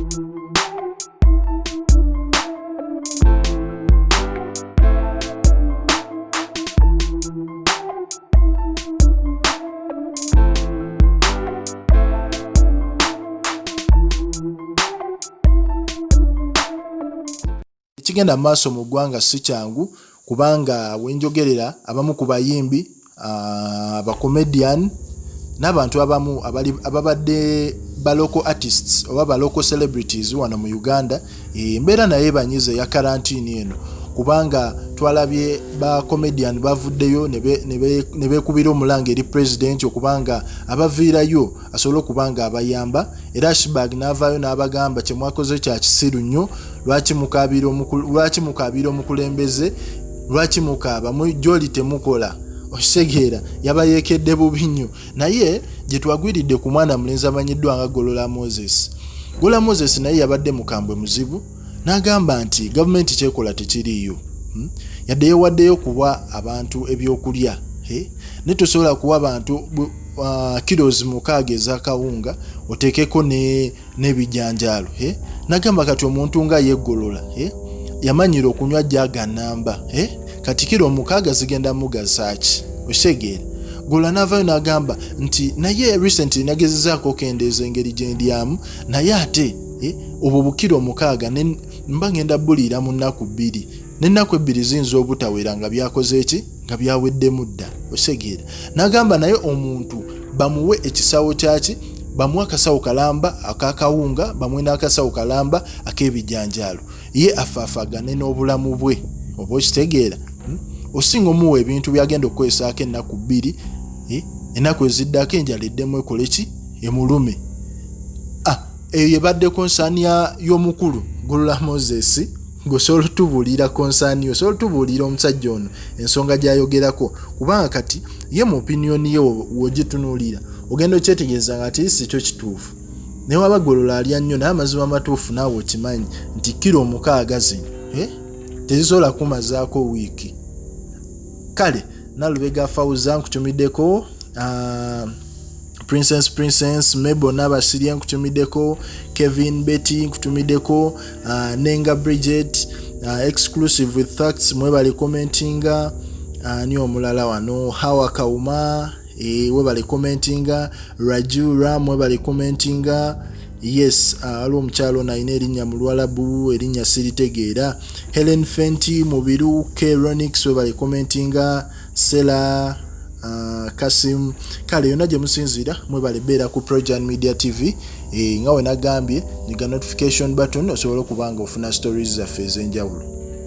Ekigenda mu maaso mu ggwanga si kyangu kubanga wenjogerera abamu ku bayimbi, abacomedian n'abantu abamu ababadde ba local artists oba ba local celebrities wano mu Uganda, embeera naye ebanyize eya karantiini eno kubanga twalabye ba comedian bavuddeyo ne beekubira omulanga eri pulezidenti okuba nga abaviirayo asobole okuba nga abayamba. Era Ashburg n'avaayo n'abagamba kye mwakoze kya kisiru nnyo, lwaki mukaabira omukulembeze, lwaki mukaaba gy'oli temukola. Okitegeera, yabayeekedde bubi nnyo. Naye gye twagwiridde ku mwana mulenzi amanyiddwa nga Golola Moses. Golola Moses naye yabadde mukambwe muzibu n'agamba nti gavumenti kyekola tekiriiyo. Yadde yewaddeyo kuwa abantu ebyokulya, naye tosobola kuwa bantu kilos 6 ez'akawunga oteekeko n'ebijanjaalo. N'agamba kati omuntu nga yeggolola, yamanyira okunywa jaaga namba, kati kiro 6 zigenda mugasa ki? Okitegeera. Golola n'avaayo n'agamba nti naye recently nagezezaako okendeeza engeri gye ndyamu, naye ate obwo bukiro 6 mba ngenda buliira mu nnaku 2, n'ennaku 2 ziyinza obutawera nga byakoze ki? Nga byaweddemu dda. Okitegeera. N'agamba naye omuntu bamuwe ekisawo kyaki, bamuwe akasawo kalamba ak'akawunga, bamuwe n'akasawo kalamba ak'ebijanjaalo, ye afaafagane n'obulamu bwe. Oba okitegeera? Osinga omuwa ebintu by'agenda okukozesaako ennaku 2, ennaku eziddako enjala eddemu ekole ki? Emulume. Eyo yebadde konsaani y'omukulu Golola Moses. Ng'osobola otubuulira konsaani, osobola otubuulira omusajja ono ensonga gy'ayogerako, kubanga kati ye mu opiniyoni ye w'ogitunuulira ogenda okyetegereza nga ati si kyo kituufu. Naye waba Golola alya nnyo, naye amazima amatuufu naawe okimanyi nti kiro 6 zino tezisobola kumazaako wiiki. Kale Nalubega Fauza nkutumiddeko, Princess Mebo Nabasirye nkutumiddeko, Kevin Betty nkutumiddeko, Nenga Bridget, Exclusive with Facts mwebale commentinga, ni omulala wano Hawa Kauma, webale commentinga, Raju Ram mwebale commentinga. Yes, waliwo omukyalo ono alina erinnya mu Luwalabu, erinnya siritegeera, Helen Fenty Mubiru, K Ronix webale commentinga, Sela, Kasim. Kale yonna gye musinziira mwebale beera ku Projan Media TV. Nga we nagambye, nyiga notification button osobole okuba nga ofuna stories zaffe ez'enjawulo.